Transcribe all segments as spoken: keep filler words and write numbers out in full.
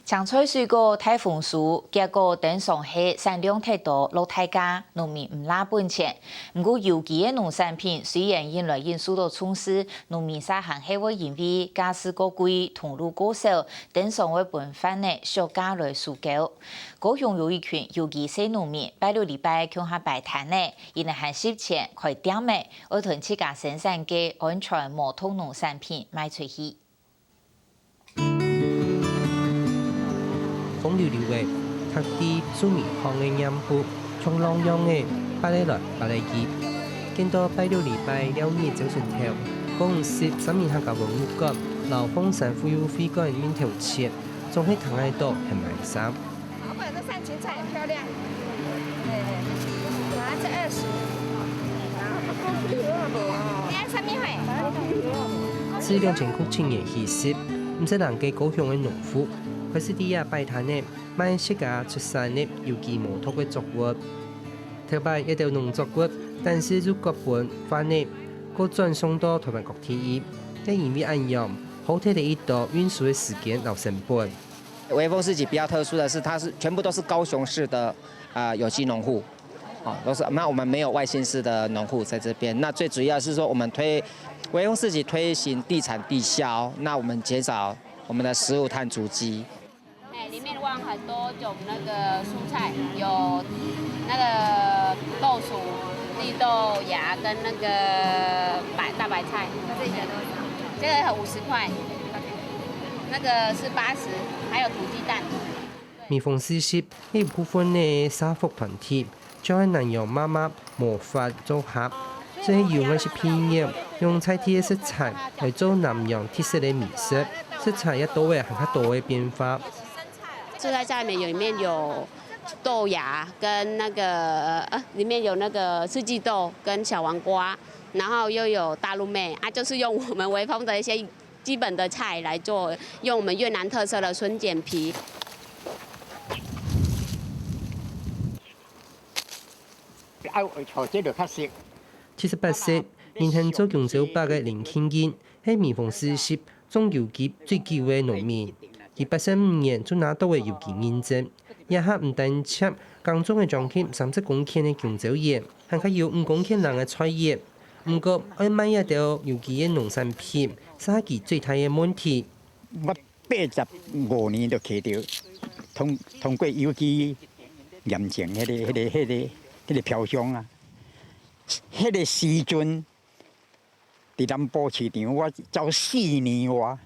青菜水果大豐收，結果頂上係產量忒多落大價，農民毋罅本錢。毋過有機个農產品雖然引來引受到重視，農民儕還係會因為價數過貴、通路過少，頂上會分販仔削價來收購。高雄有一群有機細農民，拜六禮拜共下擺攤仔，佢等還十千開店仔，愛同自家生產个安全無毒農產品賣出去。 風溜溜个，踢在樹尾項个黏布，像浪樣个，拂來拂去。見到拜六禮拜尞日朝晨頭，公司三名客家文物館摎鳳山婦幼會館面頭前，總係聽得到喊賣聲。老板，這扇芹菜很漂亮。對，啊，這二十。你愛什麼貨？自兩千空七年起始，毋識人个高雄个農夫，開始在這擺攤仔賣自家出產个有機無毒个作物。頭擺這兜農作物，單是就割分販仔，過轉送到臺灣各地去，也因為恁樣，好提低一多運輸个時間摎成本。 微風市集比較特殊的是，它是全部都是高雄市的啊、有機農戶，哦，都是。那我们没有外县市的农户在这边。那最主要是说，我们推微风市集推行地产地销，那我们减少我们的食物碳足迹。哎，里面放很多种那个蔬菜，有那个豆薯、绿豆芽跟那个白大白菜。这个五十块。 那个是八十，还有土鸡蛋。微風市集係一部分个社福團體，將南洋媽媽無法做下，就係由𠊎食朋友用在地个食材來做南洋特色个美食，食材也多仔還較多个變化。住在家里面有里面有豆芽跟那个呃，里面有那个四季豆跟小黄瓜，然后又有大陆妹啊，就是用我们微风的一些基本的菜来做，用我们越南特色的春卷皮。啊，坐這就較熟。七十八歲，仍然做弓蕉箔个林慶英，係微風市集種有機最久个農民。佢八十五年就拿到个有機認證，這下毋單淨耕種个將近三十公頃个弓蕉園，還較有五公頃零个菜園。毋過，愛賣這兜有機个農產品，係佢最大个問題。 我八十五年就提著通通過有機驗證，迄个迄个迄个迄个標章啊，迄个時陣，佇南部市場我走四年外，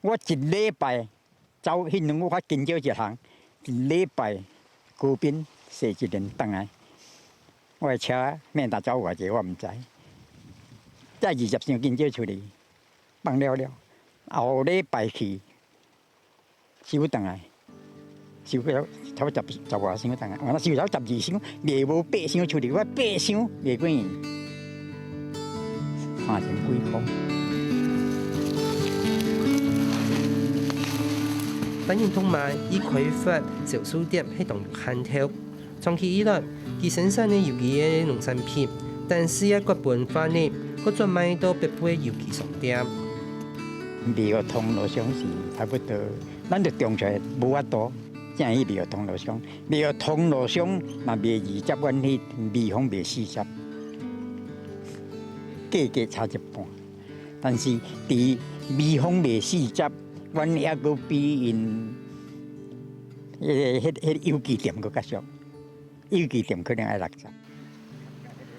我一禮拜走，迄陣我較緊少一項，一禮拜高頻踅一輪轉來，我的車免得走偌濟，我毋知。載二十箱弓蕉出去，放了了，後禮拜去 收轉來，收到差不多十十外箱轉來，啊，若收到十二箱，賣無八箱出去，我八箱賣幾銀？三千幾箍。萬人同買，以開發銷售店係當有限頭。 長期以來，佢生產个有機个農產品，單是愛割分販仔，過轉賣到北部个有機商店。賣予通路商是差不多，咱就種出來無法度，正去賣予通路商。賣予通路商，若賣二十，阮去賣方賣四十，價格差一半。但是佇賣方賣四十，阮猶閣比因 迄个迄迄有機店閣較俗，有機店可能愛六十。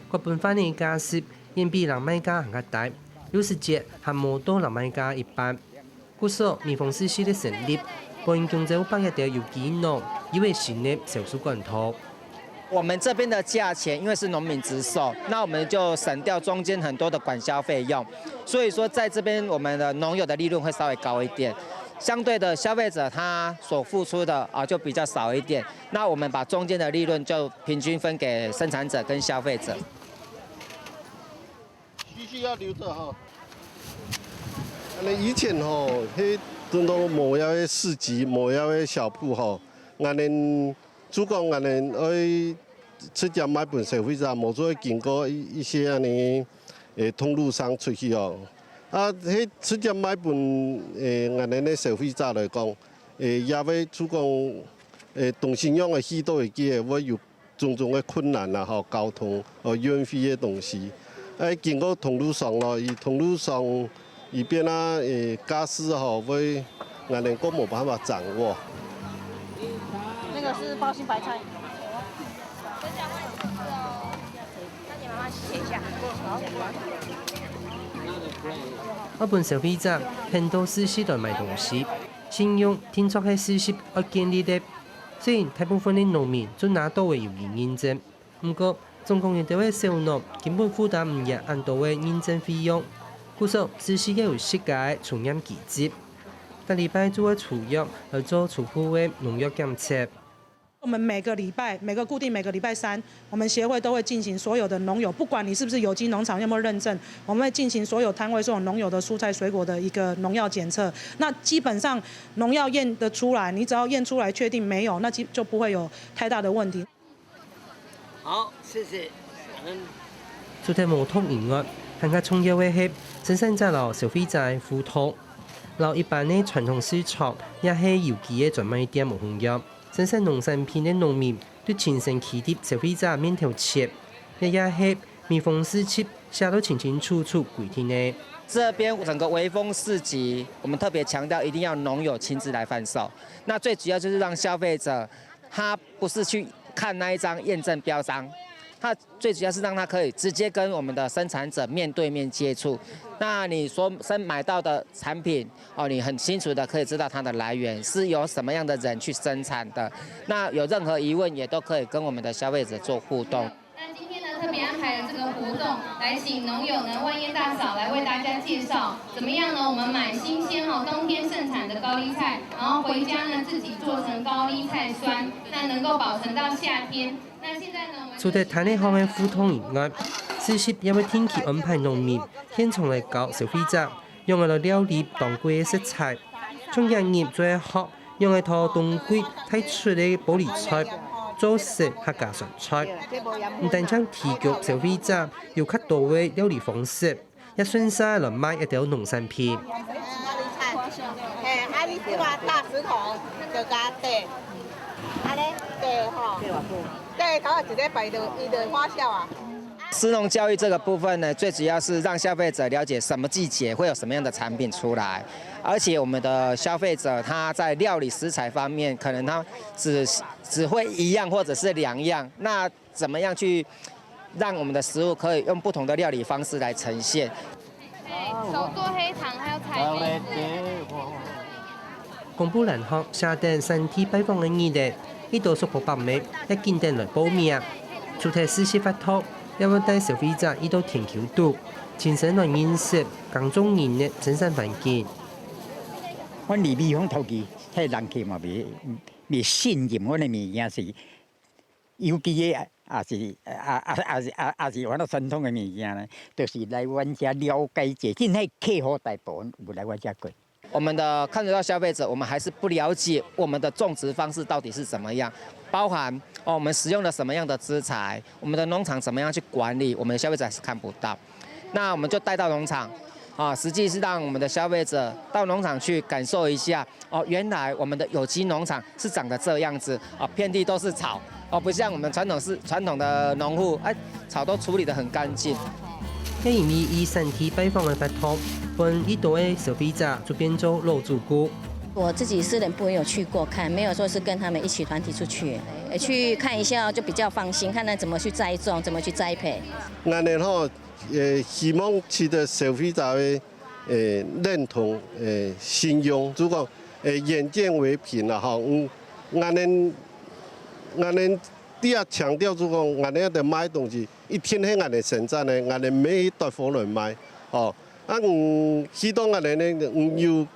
割分販仔个價數，遠比人賣價還較低，有時節還無到人賣價一半。故所，微風市集个成立，分弓蕉百一條有機農，有个新个銷售管道。 我们这边的价钱，因为是农民直售，那我们就省掉中间很多的管销费用，所以说在这边我们的农友的利润会稍微高一点，相对的消费者他所付出的啊就比较少一点，那我们把中间的利润就平均分给生产者跟消费者。必须要留着哈。那以前吼，迄等到无要个市集，无要个小铺吼，俺们 就讲恁呢，愛直接賣分消費者，無做經過一一些恁呢，誒，通路商出去哦。啊，係直接賣分，誒，𠊎等个消費者來講，誒，也會就講，誒，東西仰會去到个機會，會有種種个困難啦，吼，交通，哦，運費个東西。誒，經過通路商咯，佢通路商，佢變啊，誒，價數吼，會，𠊎等較無辦法掌握。那個是包心白菜。愛分消費者騙到市集來買東西，信用定著係市集愛建立个。雖然大部分个農民就拿到个有機認證，毋過總講有兜个小農根本負擔毋贏恁多个認證費用，故所市集也有設計个抽驗機制。逐禮拜就會抽樣來做初步个農藥檢測。 我们每个礼拜，每个固定每个礼拜三，我们协会都会进行所有的农友，不管你是不是有机农场，有没有认证，我们会进行所有摊位、所有农友的蔬菜水果的一个农药检测。那基本上农药验得出来，你只要验出来确定没有，那基就不会有太大的问题。好，谢谢，感恩。除忒無毒以外，還較重要个係，生產者摎消費者个互動，摎一般个傳統市場也係有機个專賣店無共樣。 生產農產品个農民都親身企在消費者面頭前，這也係微風市集寫到清清楚楚規定个。这边整个微风市集，我们特别强调一定要农友亲自来贩售。那最主要就是让消费者他不是去看那一张验证标章，他最主要是让他可以直接跟我们的生产者面对面接触。那你所生买到的产品，哦，你很清楚的可以知道它的来源是由什么样的人去生产的。那有任何疑问，也都可以跟我们的消费者做互动。那今天呢，特别安排了这个活动，来请农友呢万燕大嫂来为大家介绍怎么样呢？我们买新鲜哦，冬天盛产的高丽菜，然后回家呢自己做成高丽菜酸，那能够保存到夏天。那现在呢，我们除忒攤位項个互動以外，市集也會定期安排農民現場來教消費者仰仔來料理當季个食材，像這日就會學 仰仔討冬季帶出个玻璃菜，做成客家酸菜。毋單淨提供消費者有較多个料理方式，也順續來賣一兜農產品。嘿，啊，你這馬大石頭就共佢，按呢，對吼，對，頭一个擺就伊就發酵啊。 食農教育这个部分呢，最主要是让消费者了解什么季节会有什么样的产品出来，而且我们的消费者他在料理食材方面，可能他只只会一样或者是两样，那怎么样去让我们的食物可以用不同的料理方式来呈现？手做黑糖，还有采梅子。 公布欄項寫等產地拜訪个日仔，一兜叔伯伯姆也緊等來報名。除忒市集活動，也會帶消費者一到田坵肚，親身來認識耕種人个生產環境。阮里尾鄉頭家，遐人客嘛袂袂信任阮个物件是，尤其个也是啊啊啊啊是阮兜傳統个物件呢，就是來阮遮了解一下，真係客戶大部分有來阮遮過。 我们的看得到消费者，我们还是不了解我们的种植方式到底是怎么样，包含哦我们使用了什么样的资材，我们的农场怎么样去管理，我们的消费者还是看不到。那我们就带到农场，啊，实际是让我们的消费者到农场去感受一下，哦，原来我们的有机农场是长得这样子，啊，遍地都是草，哦，不像我们传统是传统的农户，哎，草都处理得很干净。 也因為以產地拜訪个活動，分一兜个消費者就變做老主顧。我自己私人部分有去過看，沒有說是跟他們一起團體出去，呃去看一下就比較放心，看他怎麼去栽種，怎麼去栽培。恁呢吼，呃，希望取得消費者个呃認同、呃信用，就講呃眼見為憑啦吼。嗯，恁呢恁呢，第一強調就講，恁呢个賣東西，一定係恁呢生產个，恁呢毋係去帶貨來賣，吼。啊，嗯，去到恁呢呢，嗯有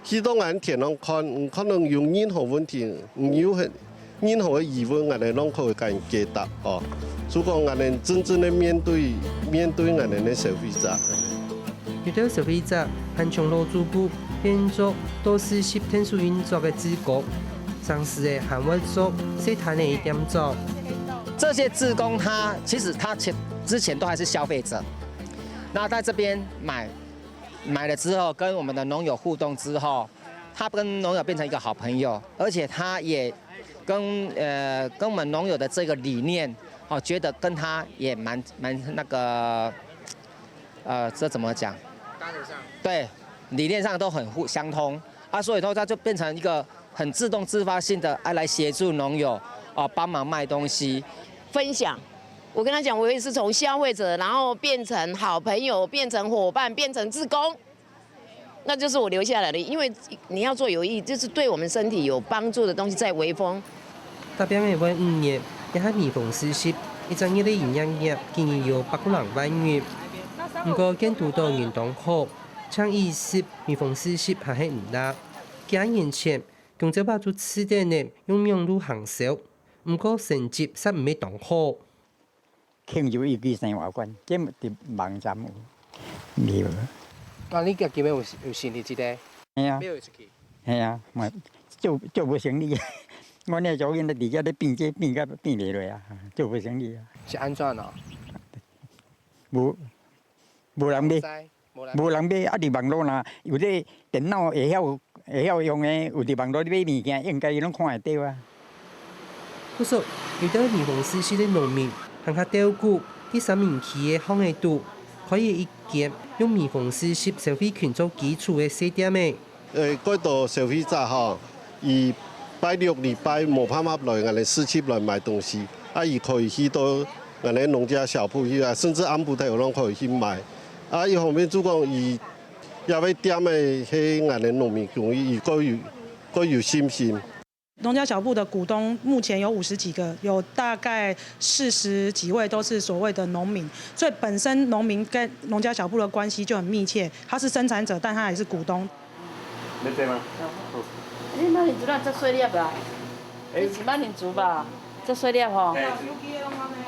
去到恁田項看，嗯，可能有任何問題，嗯，有很任何个疑問，恁呢攏可以共𠊎解答，吼。就講恁呢真正个面對面對恁呢个消費者。有兜消費者還從老主顧變做到市集𢯭手運作个志工，常時仔還會做細攤仔个店長。这些志工他其实他前之前都还是消费者，那在这边买买了之后，跟我们的农友互动之后，他跟农友变成一个好朋友，而且他也跟呃跟我们农友的这个理念，哦，觉得跟他也蛮蛮那个呃，这怎么讲？搭得上。对，理念上都很互相通啊，所以说他就变成一个很自动自发性的，哎，来协助农友啊，帮忙卖东西。分享。我跟他讲，我也是从消费者，然后变成好朋友，变成伙伴，变成志工，那就是我留下来的。因为你要做有益，就是对我们身体有帮助的东西，在微风。打拚个會五月，也係微風四十，一隻月个營業額竟然有百零萬元。毋過見堵到人當好，請二十、微風四十還係毋罅。幾下年前，弓蕉爸就試等呢用網路行銷，毋過成績煞毋係當好。 慶祝一期生活館，這佇網站有，有。啊，你家己有有成立一个？嘿啊，有一期？嘿啊，嘛做做無生理啊。阮个組員佇遮咧變這變甲變袂落啊，做無生理啊。是安怎哦？無無人買，知，無人。無人買啊！佇網络啦，有這電腦會曉 會曉用的，有佇網络買物件，應該攏看會著啊。故所，有兜微風四十个農民行較鬥久，佇三民區个巷仔肚，開了一間用微風四十消費群做基礎个細店仔。呃，蓋多消費者吼，伊拜六、禮拜無辦法來𠊎等市集來買東西，啊，伊可以去到𠊎等農家小鋪去啊，甚至暗晡頭攏可以去買。啊，一方面就講伊 這位店个係𠊎等農民工，伊過有過有信心。農家小舖的股東目前有五十幾個，有大概四十幾位都是所謂的農民，所以本身農民跟農家小舖的關係就很密切，他是生產者，但他也是股東。你知嗎？你馬鈴薯哪遮細粒啊？你是馬鈴薯吧？遮細粒吼。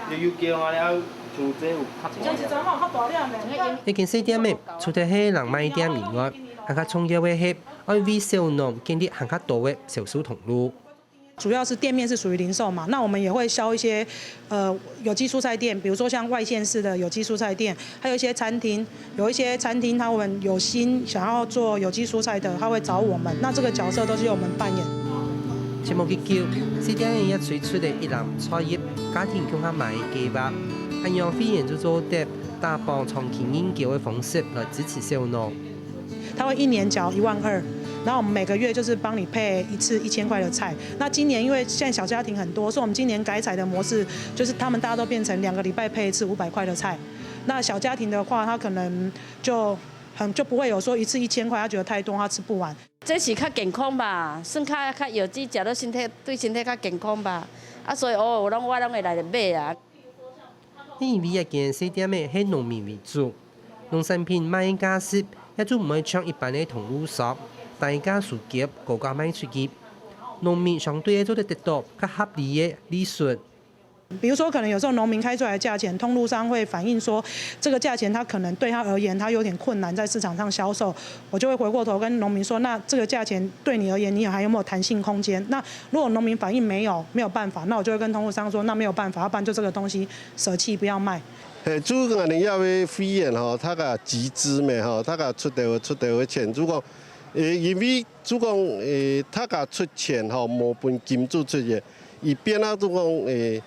你有叫我了，像這有較大粒。一陣子轉好較大粒呢。一間細店仔，除忒係人賣店以外，還較重要个係愛為小農建立還較多个銷售通路。主要是店面是屬於零售嘛，那我們也會銷一些呃有機蔬菜店，比如說像外縣市的有機蔬菜店，還有一些餐廳，有一些餐廳他們有心想要做有機蔬菜的，他會找我們，那這個角色都是由我們扮演。前無幾久，細店仔也推出了一籃菜葉家庭共下買个計畫，恁樣會員就做得打幫長期認繳个方式來支持小農。他會一年繳一萬二，然後我們每個月就是幫你配一次一千塊的菜。那今年因為現在小家庭很多，所以我們今年改採的模式就是他們大家都變成兩個禮拜配一次五百塊的菜。那小家庭的話，他可能就很就不會有說一次一千塊，他覺得太多，他吃不完。這是較健康吧，算較較有機，食到身體對身體較健康吧。啊，所以哦，有攏我攏會來買啊。 因為這間細店仔係農民為主，農產品賣个價數也就毋會像一般个通路商，單價收較高價賣出去。農民相對个做得得到較合理个利潤。比如說，可能有時候農民開出來的價錢，通路商會反映說，這個價錢他可能對他而言，他有點困難在市場上銷售，我就會回過頭跟農民說，那這個價錢對你而言，你有還有沒有彈性空間？那如果農民反映沒有，沒有辦法，那我就會跟通路商說，那沒有辦法，要不然就這個東西捨棄不要賣。嘿，就𠊎等這位會員吼，大家集資咩吼，大家出兜出兜个錢，就講，誒，因為就講，誒，大家出錢吼，無分金主出去，伊變啊就講，誒，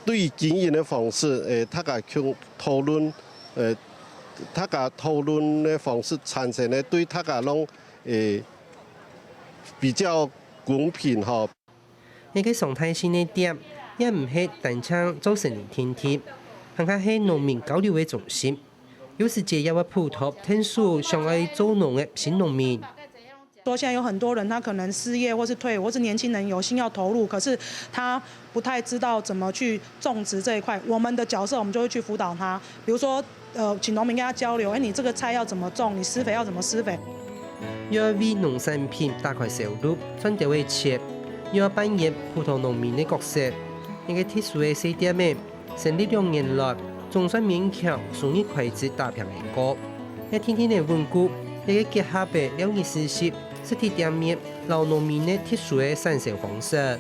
對經營个方式，誒，大家去討論，誒，大家討論个方式產生个，對大家攏，誒，比較公平吼。 這个常態性个店，也毋係單淨做生理定定，還較係農民交流个中心。有時節也會普渡𢯭手想愛做農个新農民。說現在有很多人，他可能失業，或是退伍，或是年輕人有心要投入，可是他不太知道怎麼去種植這一塊。我們的角色，我們就會去輔導他，比如說，呃，請農民跟他交流，哎，你這個菜要怎麼種，你施肥要怎麼施肥。又愛為農產品打開銷路，賺兜个錢，又愛扮演普通農民个角色。這个特殊个細店仔，成立兩年來，總算勉強收入開支打平个過。也定定仔穩固，這个結合个尞日市集、實體店面摎農民个特殊个產銷方式。